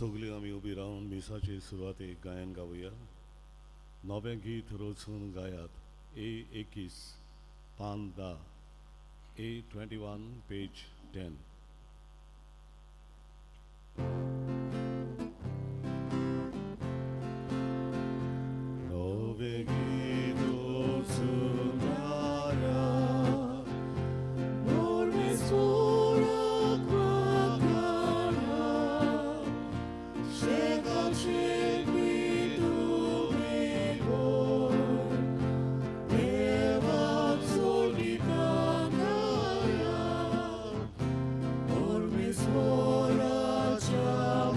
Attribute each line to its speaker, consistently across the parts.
Speaker 1: सगळीं आमी उबी रावन मिसाचे सुरवातेक गायन गावया. नवें गीत रचून गायात. ए 21 पान 10, ए 21 पेज 10. नवें गीत रचून गायात, परमेश्वराक वाखाणात, शेकाचे तुमी देवाक सोलितां गायात, परमेश्वराच्या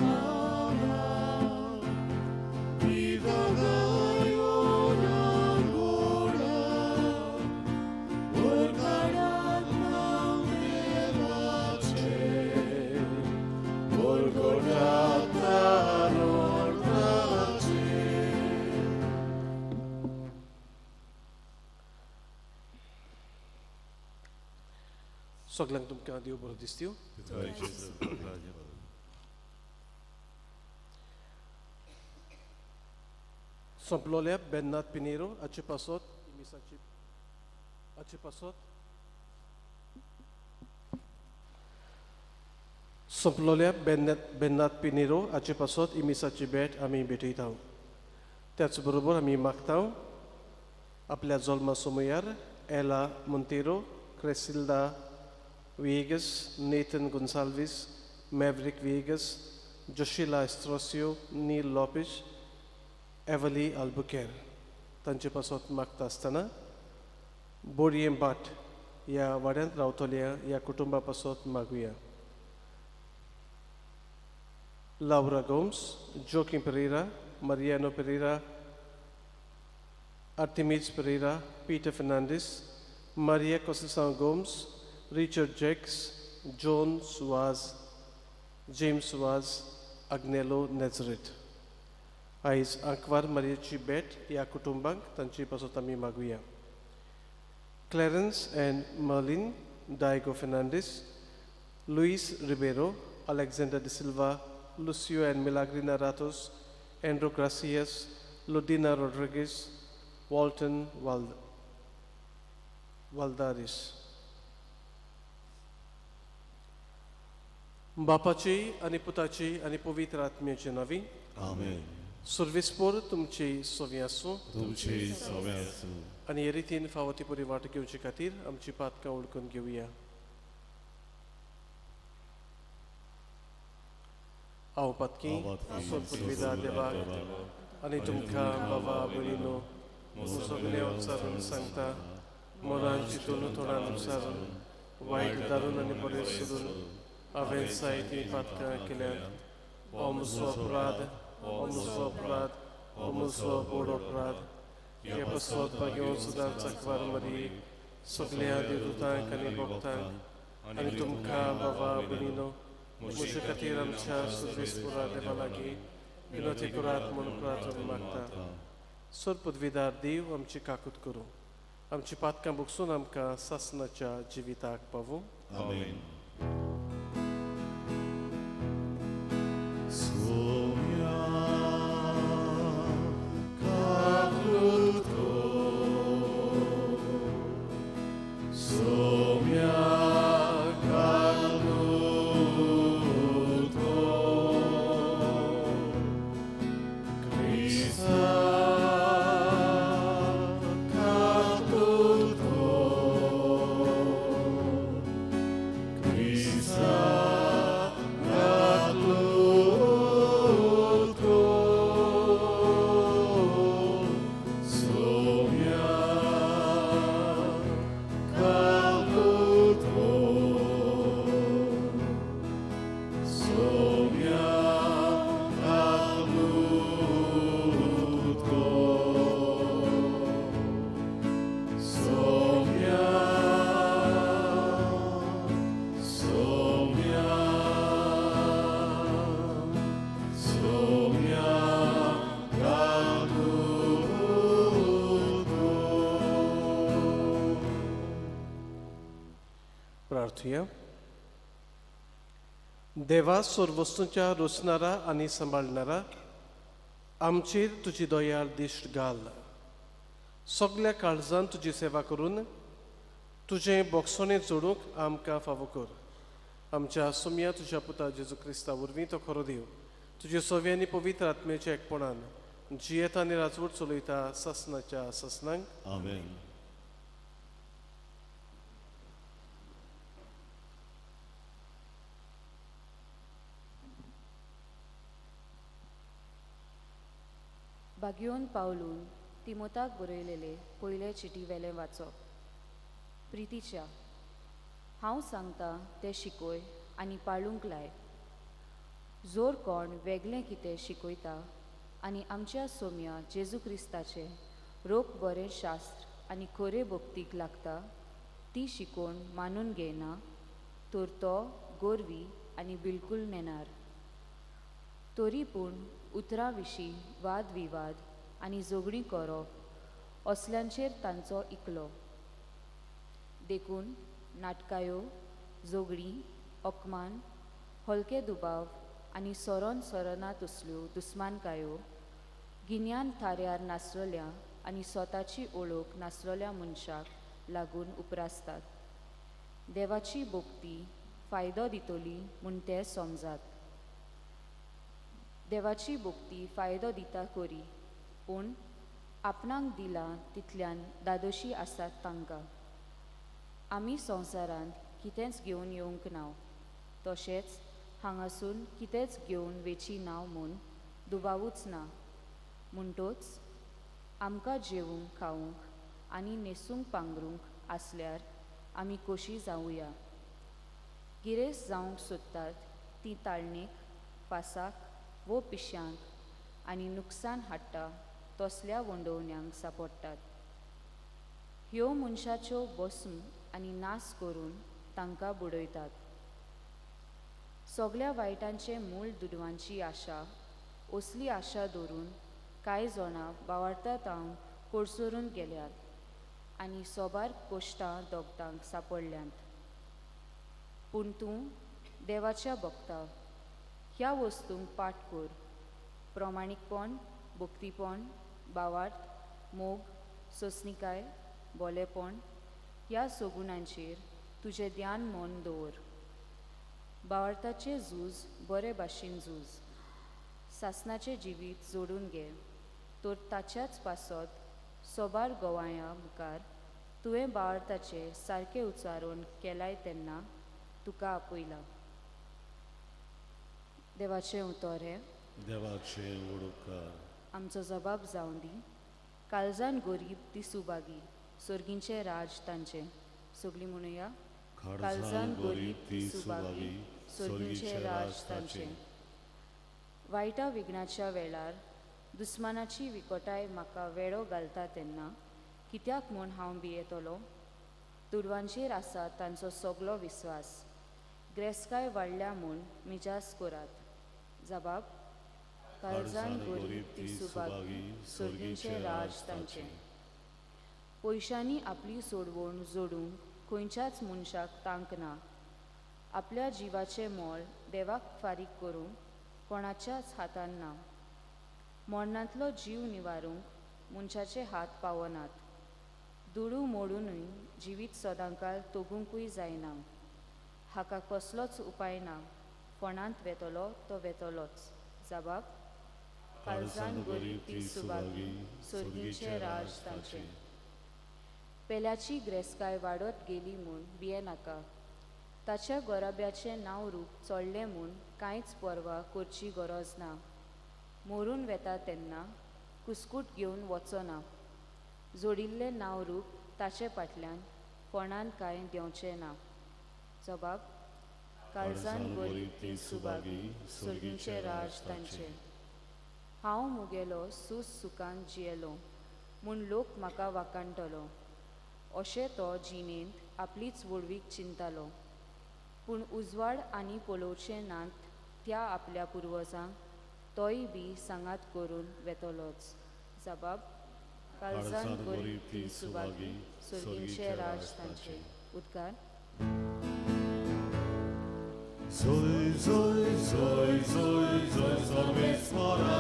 Speaker 1: मानाक गितां गायोन गोडात, वरकाडात नांव देवाचें, वरकोटात तारोटाचें.
Speaker 2: सगल्यांक तुमकां देव बरो दिसत्यो. सोंपलोल्या बेन्नाथ पिनेरो हाचे पासत मिसाची हाचे पासत सोंपलोल्या बेन्नाथ पिनेरो हाचे पासत इमिसाची भेट आमी भेटयता. त्याच बरोबर आमी मागता आपल्या जल्मा समयार एला Monteiro, क्रेसिल्दा Viegas, Nathan Gonsalves, Maverick Viegas, Joshila Estrosio, Neil Lopez, Everly Albuquerque तांचे पासत मागता आसतना बोरयेम भाट ह्या वाड्यांत रावतल्या ह्या कुटुंबा पासत मागुया. Laura Gomes, Joaquim Pereira, Mariano Pereira, Artemis Pereira, Peter Fernandes, Maria Conceição Gomes, Richard Jacques, John Suaz, James Suaz, Agnelo Nazareth. आयज आंकवार मारियाची भेट ह्या कुटुंबांक तांची पासत आमी मागुया. Clarence and Merlin Diego Fernandes, Luis Ribeiro, Alexander D'Silva, Lucio and Milagrina Ratos, Andrew Gracias, Ludina Rodrigues, Walton Valdaris. बापाची आनी पुताची आनी पवित्र आत्म्याचे नांवी.
Speaker 1: आमेन.
Speaker 2: सुर्विसपोर तुमची सोवी आसूं.
Speaker 1: तुमची सवे आसूं.
Speaker 2: आनी हे रितीन फावो ती पुरी वाट घेवचे खातीर आमची पातकां वळखून घेवया. हांव पातकी सोपुर्विदा देवाक आनी तुमकां बाबा भयणीनो सगळें उच्चारून सांगता, मनान चिंतून, तोंडान उच्चारून, वायट दारून आनी बरें सोदून हांवें जायतीं पातकां केल्यांत. हो म्हजो अपराध, हो म्हजो अपराध, हो म्हजो व्हड अपराध. हे पासत भाग्यवंत सदांच आंकवार मरी, सगळ्या देवदूतांक आनी भक्तांक आनी तुमकां बाबा भयणीनो म्हजे खातीर आमच्या सुर्वेस्पुरा देवा लागीं विनोती करात म्हूण प्रार्थना मागता. सर पदवीदार देव आमची काकूत करूं, आमची पातकां भोगसून आमकां सासनाच्या जिविताक पावूं.
Speaker 1: आमेन. सोम्या काकूत कर, सोम्या काकूत कर, क्रिस्ता काकूत कर, क्रिस्ता काकूत कर, सोम्या काकूत कर, सोम्या काकूत कर, सोम्या, सोम्या, सोम्या काकूत कर.
Speaker 2: प्रार्थुया. देवा सर्वस्तूंच्या रचणारा आनी सांबाळणारा आमचेर तुजी दयाळ दिश्ट घाल. सगल्या काळजान तुजी सेवा करून तुजें बोगसणें जोडूंक आमकां फावो कर. आमच्या सोम्या तुज्या पुता जेजू क्रिस्ता वरवीं तो खरो देव तुजे सवे आनी पवित्र आत्म्याच्या एकपणान जियेता आनी राजवट चलयता सासनाच्या सासनांक.
Speaker 1: आमेन.
Speaker 3: बागयोन पावलून तिमोताक बरयलेले पयले चिटी वेलें वाचप. प्रितीच्या, हांव सांगता तें शिकय आनी पाळूंक लाय. जोर कोण वेगळें कितें शिकयता आनी आमच्या सोम्या जेजू क्रिस्ताचें रोख बरें शास्त्र आनी खरे भक्तीक लागता ती शिकोवन मानून घेयना तर तो गोरवी आनी बिलकूल नेणार. तरी पूण उतरां विशीं वाद विवाद आनी झगडीं करप असल्यांचेर तांचो इकलो. देखून नाटकायो, झगडीं, अपमान, हलके दुबाव आनी सरोन सरना तसल्यो दुस्मानकायो गिन्यान थाऱ्यार नासलेल्या आनी स्वताची ओळख नासलेल्या मनशाक लागून उपरासतात. देवाची भक्ती फायदो दितली म्हूण ते समजात. देवाची भक्ती फायदो दिता करी, पूण आपणाक दिलां तितल्यान दादोशी आसात तांकां. आमी संवसारांत कितेंच घेवन येवंक ना, तशेंच हांगासून कितेंच घेवन वेची ना म्हूण दुबावूच ना. म्हणटोच आमकां जेवंक खावंक आनी न्हेसूंक पांगरूंक आसल्यार आमी खोशी जावया. गिरेस्त जावंक सोदतात ती ताळणेक, फासाक वो पिश्यांक आनी नुकसान हाडटा तसल्या वंडोवण्यांक सांपडटात. ह्यो मनशाच्यो बस्म आनी नास करून तांकां बुडयतात. सगल्या वायटांचें मूळ दुडवांची आशा, असली आशा दवरून कांय जाणां बावडटा तावन कोडसरून गेल्यात आनी सोबार कोश्टां दोगदांक सांपडल्यांत. पूण तूं देवाच्या भक्ता, ह्या वस्तूंक पाठ कर. प्रमाणीकपण, भक्तीपण, भावार्थ, मोग, सोंसणीकाय, बोलेपण ह्या सगुणांचेर तुजें ध्यान मन दवर. भावार्थाचें झूज बरे भाशेन झूज. सासनाचें जिवीत जोडून घे तर ताच्याच पासत सोबार गोवाया मुखार तुवें भावार्थाचें सारकें उच्चारण केलाय तेन्ना तुका आपयला. देवाचें उतर हें.
Speaker 1: देवाचें उडकार.
Speaker 3: आमचो जबाब जावं दी. काळजान गरीब ती सुभागी, सर्गींचें राज तांचें. सगळीं म्हणुया.
Speaker 1: काळजान गरीब ती सुभागी, सर्गींचें राज तांचें.
Speaker 3: वायटा विघ्नाच्या वेळार दुस्मानाची विकोटाय म्हाका वेळो घालता तेन्ना कित्याक म्हूण हांव भियेतलो? दुडवांचेर आसा तांचो सगलो विस्वास. ग्रेस्काय वाडल्या म्हूण मिजास करात. जबाब. काळजान गरीब ती सुभागी, सर्गींचें राज तांचें. पयशांनी आपली सोडवण जोडूंक खंयच्याच मनशाक तांक ना. आपल्या जिवाचें मोल देवाक फारीक करूंक कोणाच्याच हातान ना. मरणांतलो जीव निवारूंक मनशाचे हात पावनात. दुडू मोडुनूय जिवीत सदांकाळ तगुंकूय जायना. हाका कसलोच उपाय ना. फोंडांत वेतलो तो वेतलोच. जबाब. काळजान गरीब ती सुभागी, सर्गीचें राज तांचें. पेल्याची ग्रेस्काय वाडत गेली म्हूण भियेनाका. ताच्या गोराब्याचें नांव रूप चडलें म्हूण कांयच पर्वा करची गरज ना. मरून वेता तेन्ना कुस्कूट घेवन वचना. जोडिल्लें नांव रूप ताचे फाटल्यान फोंडांत कांय देंवचें ना. जबाब. काळजान गरीब ती सुभागी, सर्गीचें राज तांचें. हांव मुगेलो सूस सुखान जियेलो म्हूण लोक म्हाका वाखाणटलो अशें तो जिणेंत आपलीच व्हडवीक चिंतालो. पूण उजवाड आनी पळोवचें नात त्या आपल्या पुर्वजांक तोय बी सांगात करून वेतलोच. जबाब. काळजान गरीब ती सुभागी, सर्गीचें राज तांचें. उद्गार.
Speaker 1: जोय जोय जोय जोय जोय सर्वेस्वरा,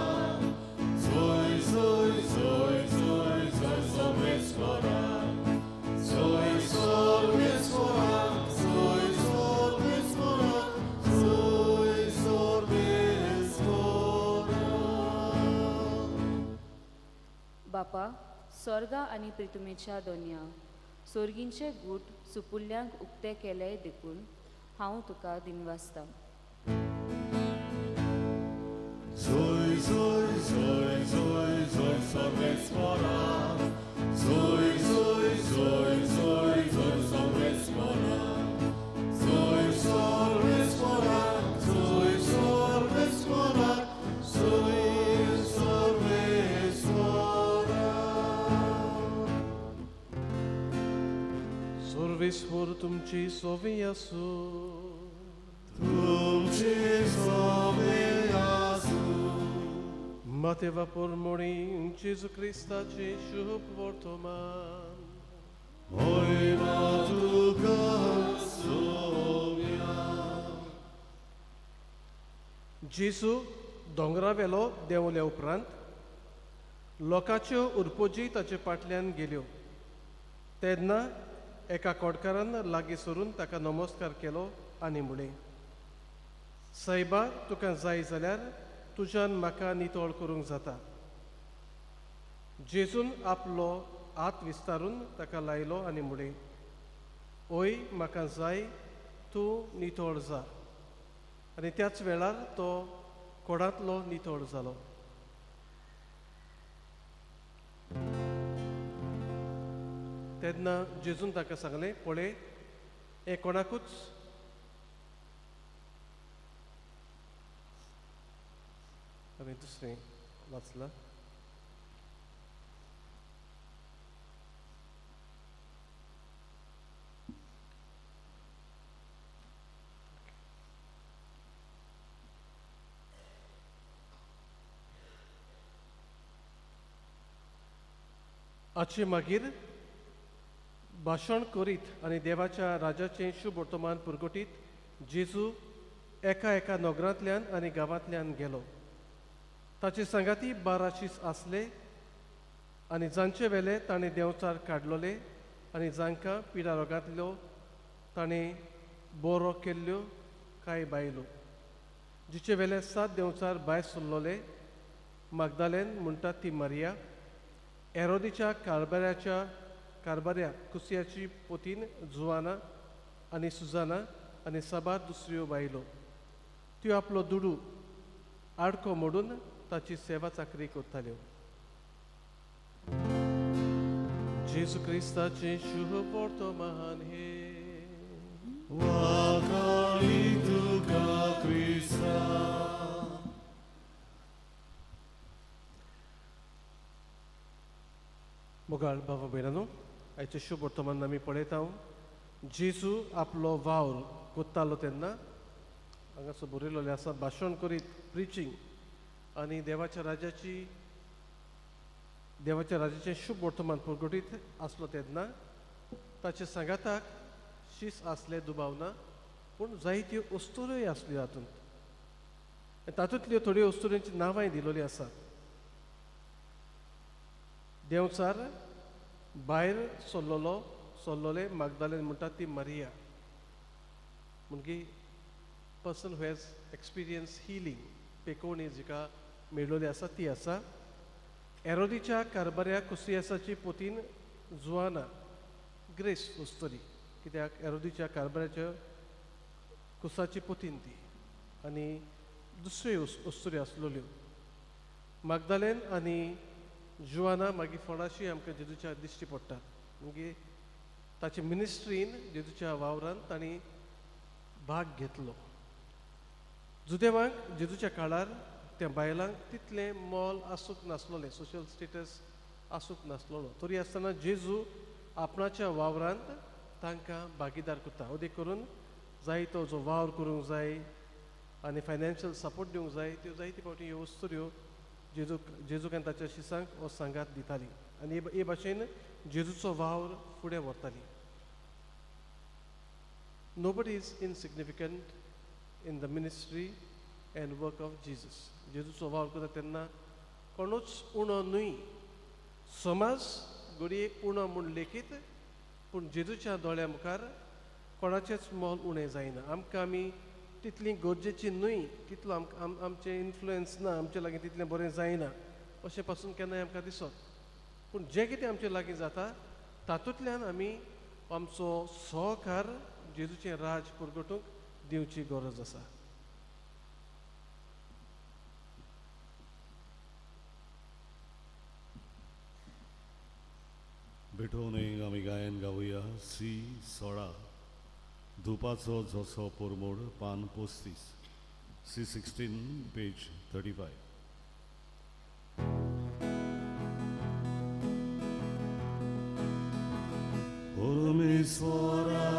Speaker 1: जोय जोय जोय जोय जोय सर्वेस्वरा, जोय सर्वेस्वरा, जोय सर्वेस्वरा, जोय सर्वेस्वरा.
Speaker 3: बापा, स्वर्गा आनी प्रितुमेच्या दोनया सोर्गींचे गूट सुपुल्ल्यांक उक्ते केले देखून हांव तुका दिनवासता.
Speaker 1: जोय जोय जोय जोय जोय सर्वेस्वरा, जोय जोय जोय जोय जोय सर्वेस्वरा, जोय सर्वेस्वरा, जोय सर्वेस्वरा, जोय सर्वेस्वरा.
Speaker 2: सर्वेस्वर तुमची सोवी आसूं.
Speaker 1: तुमची सोबे आसूं.
Speaker 2: माते पोरमोणी जेजू क्रिस्ताचे शुभ वर्तमान.
Speaker 1: होयमा तुका सोम्या.
Speaker 2: जेजू दोंगरावेलो देंवल्या उपरांत लोकांच्यो उरपोजी ताचे फाटल्यान गेल्यो. तेन्ना एका कोडकारान लागीं सरून ताका नमस्कार केलो आनी म्हणलें, सायबा, तुका जाय जाल्यार तुज्यान म्हाका नितळ करूंक जाता. जेजून आपलो हात विस्तारून ताका लायलो आनी म्हणलें, ओय, म्हाका जाय, तूं नितळ जा. आनी त्याच वेळार तो कोडांतलो नितळ जालो. तेन्ना जेजून ताका सांगलें, पळय, हें कोणाकूच हांवें दुसरें वाचलां. आजचे मागीर भाशण करीत आनी देवाच्या राजाचें शुभ वर्तमान पुरगटीत जेजू एका एका नगरांतल्यान आनी गांवांतल्यान गेलो. ताचे सांगाती 12 शीस आसले आनी जांचे वेले ताणें देंवचार काडलोले आनी जांकां पिडा रोगांतल्यो ताणें बरो केल्ल्यो कांय बायलो, जिचे वेले 7 देंवचार भायर सरलोले, मागदालेन म्हणटा ती मारिया, एरोदीच्या कारबाऱ्या कुसियाची पोतीन जुवाना आनी सुजाना आनी साबार दुसऱ्यो बायलो. त्यो आपलो दुडू आडको मोडून ताची सेवा चाकरी करताल्यो. जेजू क्रिस्ताचें शुभ वर्तमान हें.
Speaker 1: वाकाळी तुका क्रिस्ता.
Speaker 2: मोगाळ बाबा भयणांनो, आयचें शुभ वर्तमान आमी पळयता. जेजू आपलो वावर कोत्तालो तेन्ना हांगासर बरयलेलें आसा, भाशण करीत, प्रिचींग आनी देवाच्या राजाचें शुभ वर्तमान प्रगटीत आसलो तेन्ना ताचे सांगाताक शीस आसले दुबाव ना, पूण जायत्यो अस्तुऱ्योय आसल्यो तातूंत. तातूंतल्यो थोड्यो अस्तुऱ्यांची नांवांय दिलोलीं आसात. देंवचार भायर सरलोले मागदालेन म्हणटा ती मारिया, म्हणजे person who has experience healing, पेकोवणी जिका मेळ्ळोली आसा ती आसा. एरोदीच्या कारबाऱ्या कुसियासाची पोतीन जुआना, ग्रेस अस्तुरी, कित्याक एरोदीच्या कारबाऱ्याच्या कुसाची पोतीन ती, आनी दुसऱ्यो अस्तुऱ्यो आसलेल्यो. मागदालेन आनी जुआना मागीर फोंडाशी आमकां जेजूच्या दिश्टी पडटात. मागीर ताचे मिनिस्ट्रीन जेजूच्या वावरान तांणी भाग घेतलो. जुदेवांक जेजूच्या काळार त्या बायलांक तितलें मोल आसूंक नासलोलें, सोशल स्टेटस आसूंक नासलोलो, तरी आसतना जेजू आपणाच्या वावरांत तांकां भागीदार करता. अदीक करून जायतो जो वावर करूंक जाय आनी फायनान्शियल सपोर्ट दिवंक जाय, त्यो जायते फावटी ह्यो वस्तुऱ्यो जेजूक आनी ताच्या शिसांक हो सांगात दिताली आनी हे भाशेन जेजूचो वावर फुडें व्हरताली. Nobody is insignificant in the ministry and work of Jesus. जेजूचो वावर करता तेन्ना कोणूच उणो न्हय. समाज घडये उणो म्हूण लेखीत, पूण जेजूच्या दोळ्या मुखार कोणाचेंच मोल उणें जायना. आमकां आमी तितली गरजेची न्हय, तितलो आमकां आमचें इन्फ्लुयन्स ना, आमचे लागीं तितलें बरें जायना अशें पासून केन्नाय आमकां दिसत. पूण जें कितें आमचे लागीं जाता तातूंतल्यान आमी आमचो सहकार जेजूचें राज परगटूंक दिवची गरज आसा.
Speaker 1: भेटोवणे आमी गायन गावया सी 16 धुपाचो जसो पोरमोड पान 35 C 16 page 35. परमेश्वरा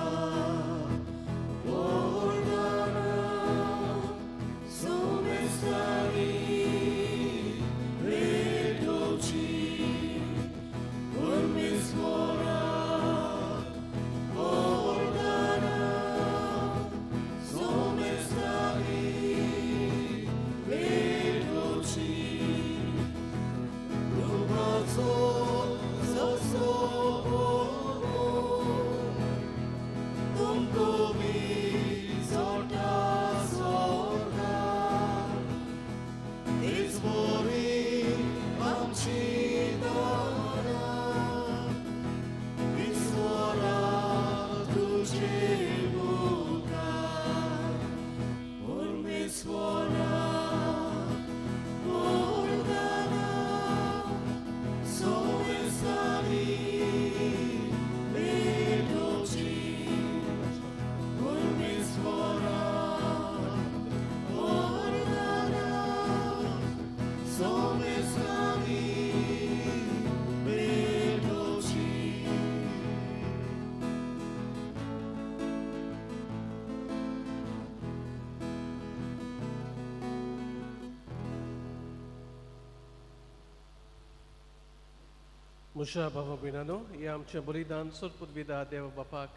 Speaker 2: मुशा बाबा भयणानो, हें आमचें बलिदान सोदपुदविदा देव बापाक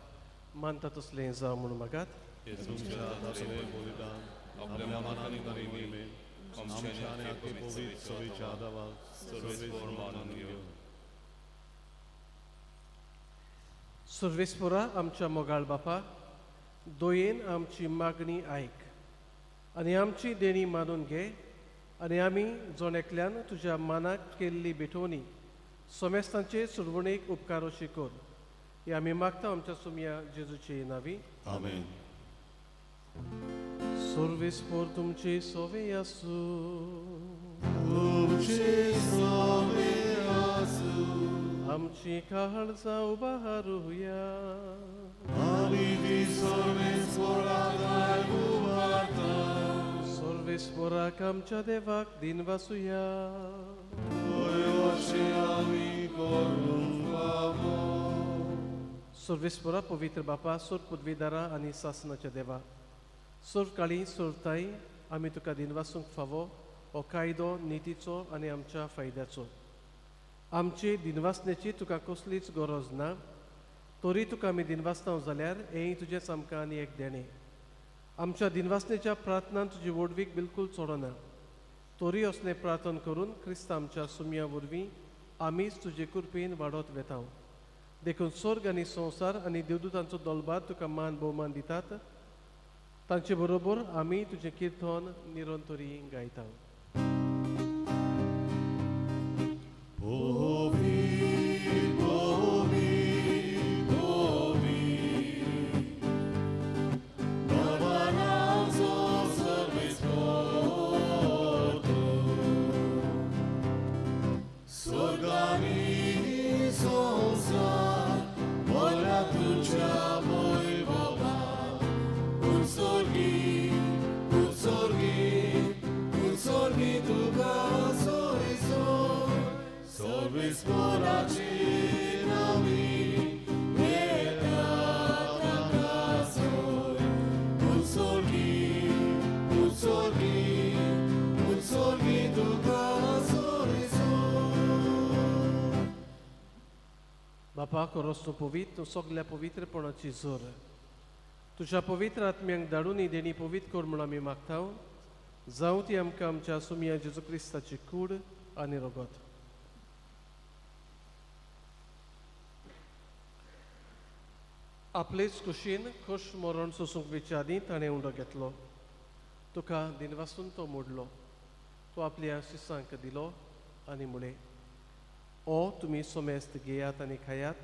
Speaker 2: मानता तसलें जावं म्हणून मागात. सर्वेस्पोरा आमच्या मोगाळ बापा, दोयेन आमची मागणी आयक आनी आमची देणी मानून घे आनी आमी जण एकल्यान तुज्या मानाक केल्ली भेटवणी सोमेस्तांचे सुरवणेक उपकारोशी कर. हे आमी मागता आमच्या सुमया जेजूचे नावी.
Speaker 1: आमेन.
Speaker 2: सर्वेस्पोर तुमचे सोवे आसूं.
Speaker 1: तुमचे सोवे आसूं.
Speaker 2: आमची काळजां उबारुया.
Speaker 1: आनी ती सर्वेस्पोराक उबारता.
Speaker 2: सर्वेस्पोराक आमच्या देवाक दिनवासुया. सर्वेस्पोरा पवित्र बापा, सोर पदवीदारा आनी सासनाच्या देवा, सोर काळी सोरताय आमी तुका दिनवासूंक फावो हो कायदो नितीचो आनी आमच्या फायद्याचो. आमची दिनवासनेची तुका कसलीच गरज ना, तरी तुका आमी दिनवासता जाल्यार हेंय तुजेंच आमकां आनी एक देणें. आमच्या दिनवासनेच्या प्रार्थनान तुजी व्हडवीक बिलकूल चडना, तरी असलें प्रार्थना करून क्रिस्त आमच्या सुमया वरवीं आमीच तुजे कृपेन वाडत वेता. देखून स्वर्ग आनी संवसार आनी देवदूतांचो दोलबार तुका मान भोवमान दितात, तांचे बरोबर आमी तुजें किर्तन निरंतरी गायता. बापा, खरोच तूं पवित्र, तूं सगल्या पवित्रपणाची जोर. तुज्या पवित्र आत्म्यांक धाडून ही देणी पवित्र कर म्हूण आमी मागता. जावं ती आमकां आमच्या सुमया जेजू क्रिस्ताची कूड आनी रगत. आपलेच कुशीन खोश मरण सोसूंक वेचे आदीं ताणें उंडो घेतलो. तुका दिनवासून तो मोडलो. तो आपल्या शिसांक दिलो आनी म्हळें, ओ तुमी सोमेस्त घेयात आनी खायात,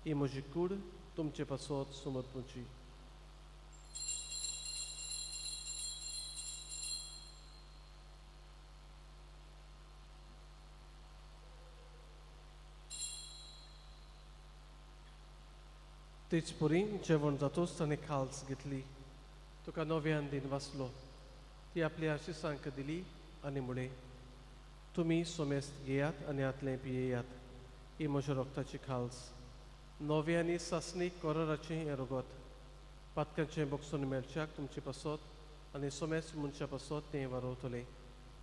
Speaker 2: ही म्हजी कूड तुमचे पासत समर्पूची. तेच परी जेवण जातोच ताणें खाल्स घेतली. तुका नव्यान दिन वाचलो. ती आपल्या आशिसांक दिली आनी म्हळें, तुमी सोमेस्त घेयात आनी आतलें पियेयात, ही म्हज्या रोगताची खाल्स, नव्या आनी सासणीक कराराचें हें रगत. पातकांचें बक्षून मेळच्याक तुमचे पासत आनी सोमेस्त मनशा पासत तें वारवतलें.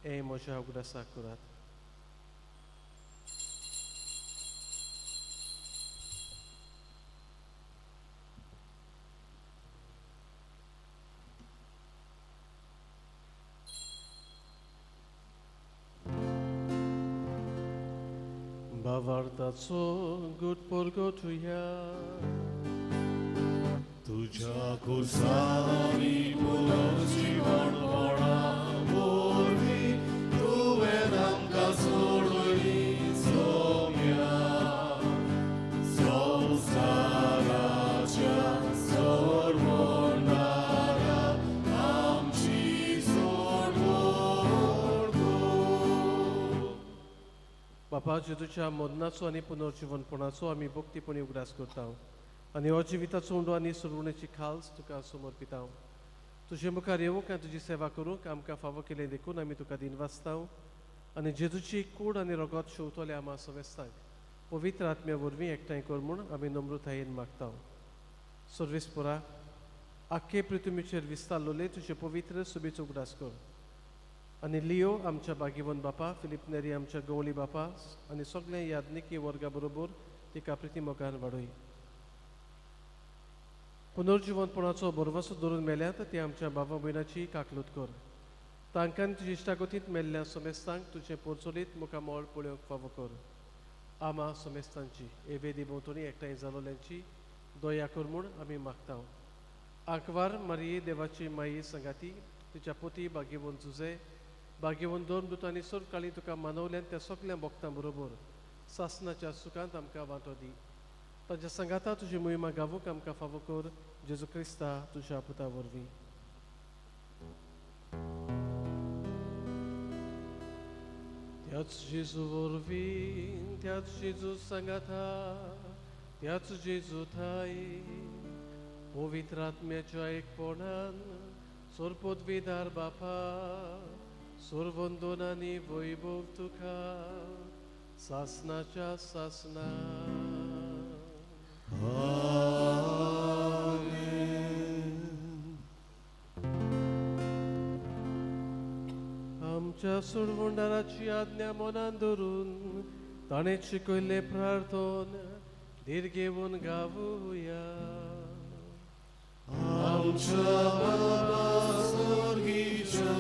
Speaker 2: हें म्हज्या उगडासाक करात. भावार्थाचो गुट परगटुया.
Speaker 1: तुझ्या खुर्सांनी पुनर्जीवनपणा वरवीं तुवें आमकां सोडयली सोम्या. संवसाराच्या सोडवणारा आमची सोडवण कर.
Speaker 2: बापा, जेजूच्या मरणाचो आनी पुनर्जीवनपणाचो आमी भक्तीपणी उगडास करता आनी हो जिविताचो उंडो आनी सोडवणेची खाल्स तुका समर्पिता. तुजे मुखार येवंक आनी तुजी सेवा करूंक आमकां फावो केलें देखून आमी तुका दिनवासता आनी जेजूची कूड आनी रगत शेवतले आमा समेस्तांक पवित्र आत्म्या वरवीं एकठांय कर म्हूण आमी नम्रतायेन मागता. सर्वेस्पुरा, आख्खे पृथ्वीचेर विस्तारलोले तुजे पवित्र सुबेचो उगडास कर आनी लियो आमच्या बागेवन बापा, फिलीप नेरी आमच्या गवळी बापा आनी सगळ्या याज्ञिकी वर्गा बरोबर तिका प्रिती मोगान वाडय. पुनर्जिवनपणाचो भरवसो धरून मेल्यात ते आमच्या बाबा भयणाची काकलूत कर. तांकां तुजी इश्टागतींत मेल्ल्या समेस्तांक तुजें पोरचोलीत मुखामळ पळोवंक फावो कर. आमा समेस्तांची हे वेदी भोंवतणी एकठांय जालोल्यांची दया कर म्हूण आमी मागता. आंकवार मारये देवाची माई संगाती, तिच्या पोती बागेवन जुजे, बागेवन दोन दुतांनी सर्वकाळी तुका मानवल्यान त्या सगल्या भक्तां बरोबर सासनाच्या सुखांत आमकां वांटो दी. तांच्या संगाता तुजी मोहिमा गावूंक आमकां फावो कर. जेजू क्रिस्ता तुज्या पुता वरवीं. त्याच जेजू वरवीं, त्याच जेजू सांगाता, त्याच जेजू थाय पवित्र आत्म्याच्या एकपणान सोरपदवीदार बापा, सोरवंदन आनी वैभव तुका सासनाच्या सासना. आमच्या सोडवणदाराची आज्ञा मनान धरून ताणें शिकयल्लें प्रार्थन धीर घेवन गावया.
Speaker 1: आमच्या बाबा स्वर्गीच्या,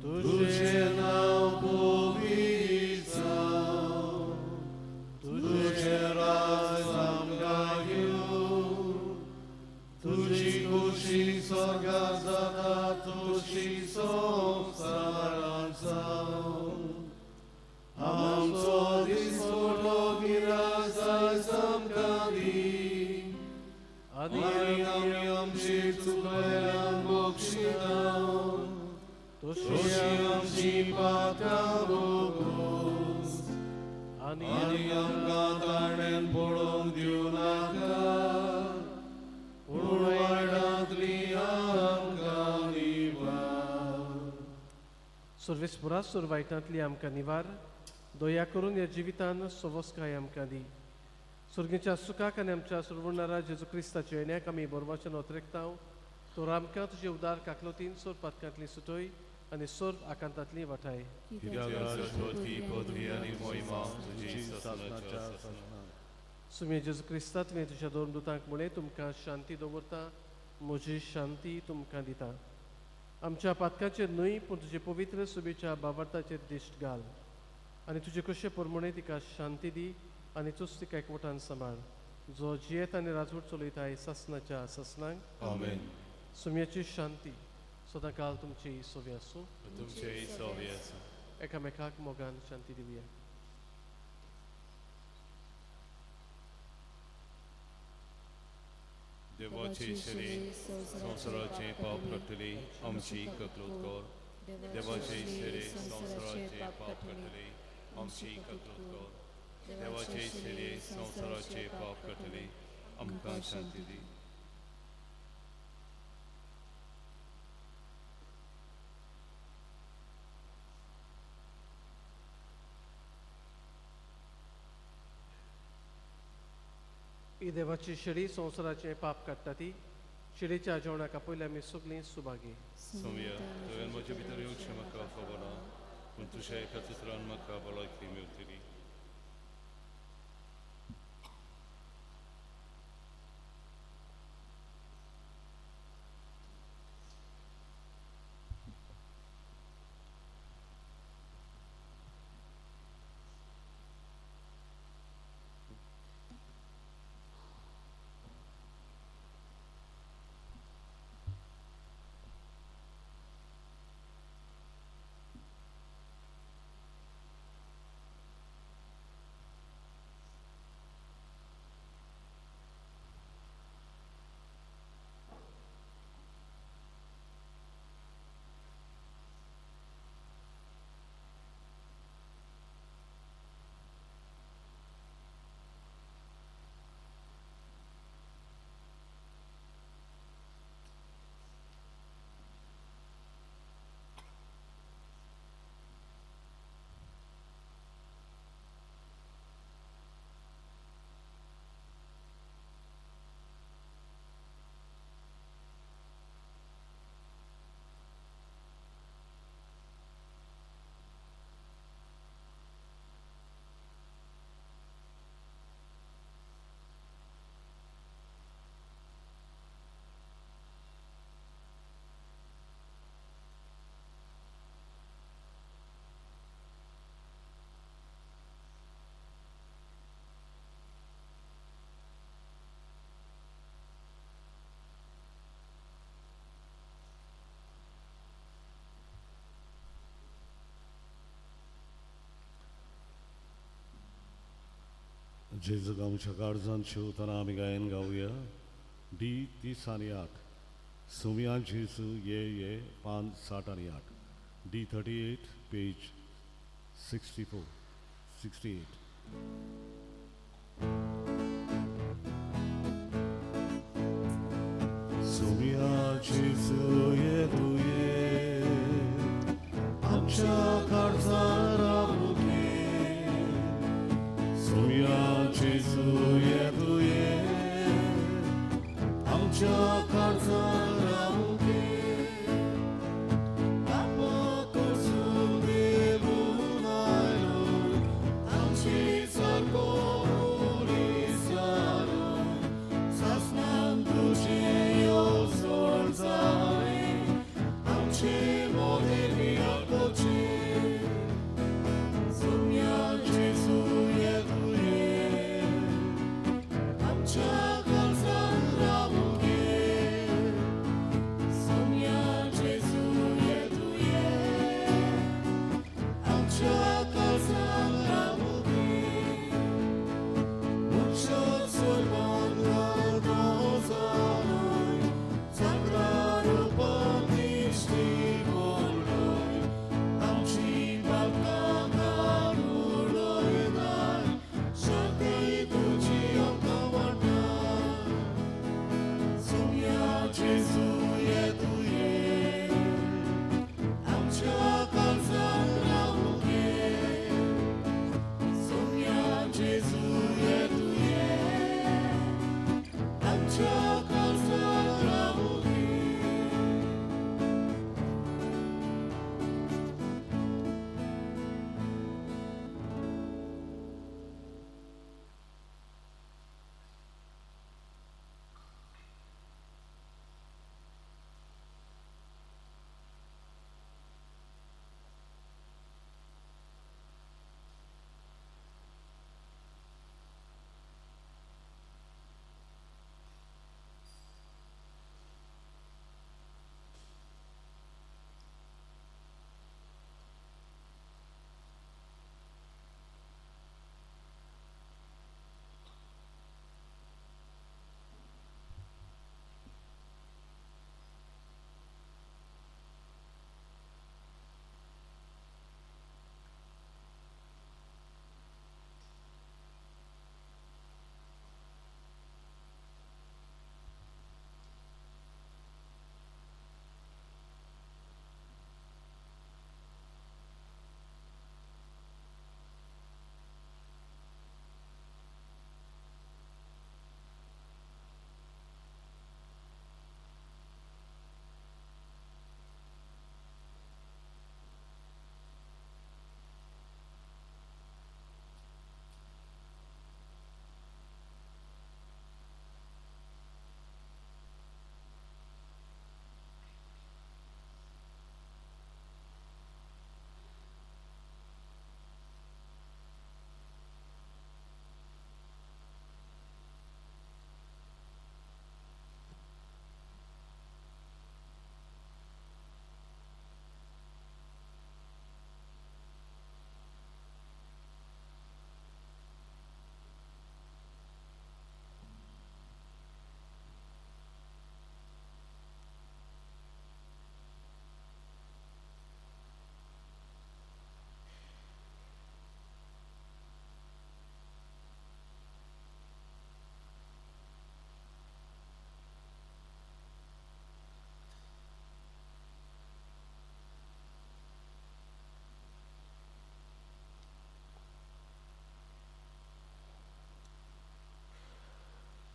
Speaker 1: तुझें नांव पवित्र जावं, तुझें राज आमकां येवं, तुजी खुशी स्वर्गांत जाता तशी संवसारांत जावं. आमचो दिसवडो गिरास आयज आमकां दी आनी आमी आमची चुकल्यांक बक्षिता तशी आमची पातकां भोगोस आनी आमकां ताणें पडोवंक दिवं नाका, पूण वायटांतली आमकां निवार.
Speaker 2: सर्वेस्पुरा, सुरवायटांतली आमकां निवार. दया करून ह्या जिवितान सवस्काय आमकां दी. सुर्गीच्या सुखाक आनी आमच्या सुरवणारा जेजू क्रिस्ताच्या येण्याक आमी बरवाचें नोतरेकता. तर आमकां तुजे उदार काकलोतीन सोर पातकांतली सुटय आनी सोर आकांतांतली वाटाय.
Speaker 1: कित्याक राज, पदवी आनी मोहिमा तुजी सासणाच्या सासणाक.
Speaker 2: सुमे जेजू क्रिस्ता तुवें तुज्या दोन दुतांक म्हणलें तुमकां शांती दवरता म्हजी शांती तुमकां दिता. आमच्या पातकाचेर न्हय पूण तुजे पवित्र सुबेच्या बाबार्थाचेर दिश्ट घाल आनी तुजे कशे प्रमाणे तिका शांती दी आनी तूच तिका एकवटान सांबाळ जो जियेत आनी राजवट चलयताय सासनाच्या सासनाक.
Speaker 4: आमेन.
Speaker 2: सुम्याची शांती सदांकाल तुमची सोवी आसूं.
Speaker 4: तुमचेय सोवी आसूं.
Speaker 2: एकामेकाक मोगान शांती दिवया.
Speaker 4: देवाचे शरीर संवसाराचें पाप काडटली आमची ककलूत कर. देवाचे शरीर संवसाराचें पाप काडटली आमची ककलूत कर. देवाचे शरीर संवसाराचें पाप काडटली आमकां शांती दी.
Speaker 2: ही देवाची शेळी संवसाराचें पाप काडटा ती शेळीच्या जेवणाक आपयल्या आमी सगळीं सुभागी.
Speaker 4: सोम्या तुवें म्हजे भितर येवचें म्हाका खबर ना पूण तुज्या एका चित्रान म्हाका भलायकी मेळटली.
Speaker 1: जेजू आमच्या काळजान शिवतना आमी गायन गावया. डी 30 आनी 8 सुम्या जेजू ये ये पान 60 आनी 8 डी 38 पेज 64 68. सुम्या जेजू ये तुये आमच्या काळजार रावूं. सुम्या जेजू ये तुये आमच्या काळजार रावूं. बापा कडसून देवून आयलो आमची सारको मनीस जालो सासणान तुजें येवजण जाली आमचे मदें विरकोचें.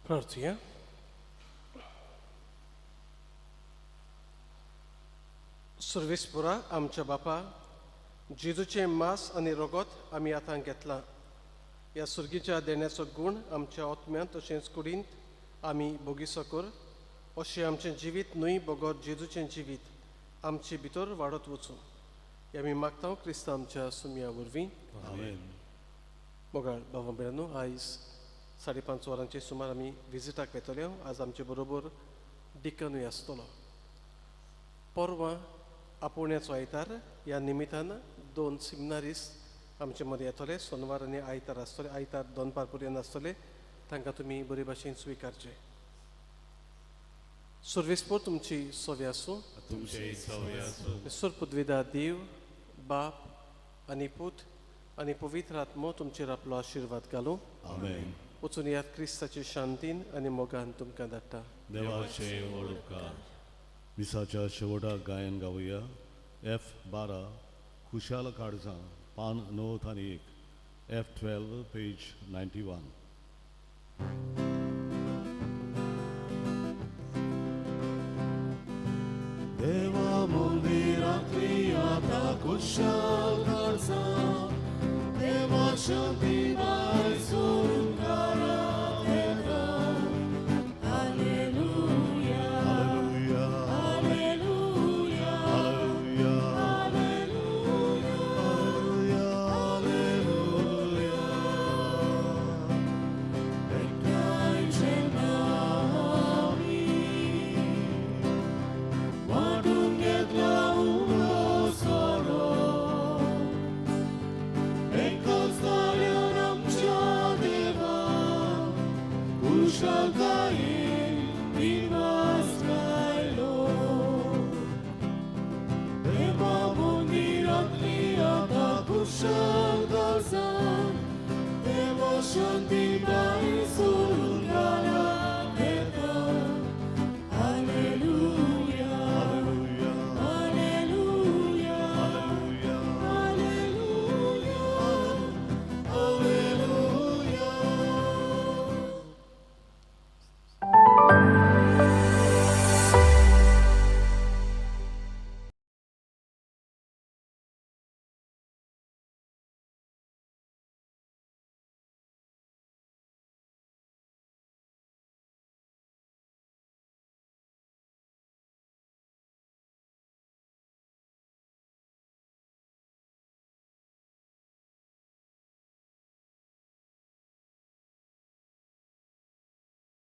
Speaker 2: प्रार्थुया. सर्वेस्पुरा आमच्या बापा, जेजूचें मांस आनी रगत आमी आतां घेतलां. ह्या सुर्गीच्या देण्याचो गूण आमच्या आत्म्यांत तशेंच कुडींत आमी भोगिसो कर, अशें आमचें जिवीत न्हय बगर जेजूचें जिवीत आमचे भितर वाडत वचूं. हें आमी मागता क्रिस्तांव आमच्या सुमया वरवीं.
Speaker 1: आमेन.
Speaker 2: मोगाळ भाव भयणांनो, आयज 5:30 वरांचे सुमार आमी विजिटाक वेतले. आज आमचे बरोबर डिकनूय आसतलो. परवां आपोवण्याचो आयतार, ह्या निमितान 2 सिमिनारिस्ट आमचे मदें येतले. सोनवार आनी आयतार आसतले. आयतार दनपार पर्यंत आसतले. तांकां तुमी बरे भाशेन स्विकारचे. सर्वेस्पोर तुमची सवे आसूं.
Speaker 4: तुमचे सवे आसूं.
Speaker 2: सुरपुदविदा देव बाप आनी पूत आनी पवित्र आत्मो तुमचेर आपलो आशिर्वाद घालूं.
Speaker 1: आमेन.
Speaker 2: वचून यात क्रिस्ताचे शांतीन आनी मोगान तुमकां धाडटा.
Speaker 1: देवाचे व्हड उपकार. मिसाच्या शेवटाक गायन गावया. F 12 खुशाल काळजां, पान 91, F 12 page 91. देवा मंदिरांतली आतां खुशाल काळजां, देवा शांती बाय सोडून येता.
Speaker 3: Hallelujah,
Speaker 1: hallelujah,
Speaker 3: hallelujah,
Speaker 1: hallelujah, hallelujah, hallelujah.
Speaker 3: एकठांय जेन्ना आमी
Speaker 1: वांटून घेतला उलो सोरो, एकाच ताळ्यान आमच्या देवा कुशळतायेन निवास गायलो. देवा मंदिरांतली आतां कुशळ काळजां, देवा शांती.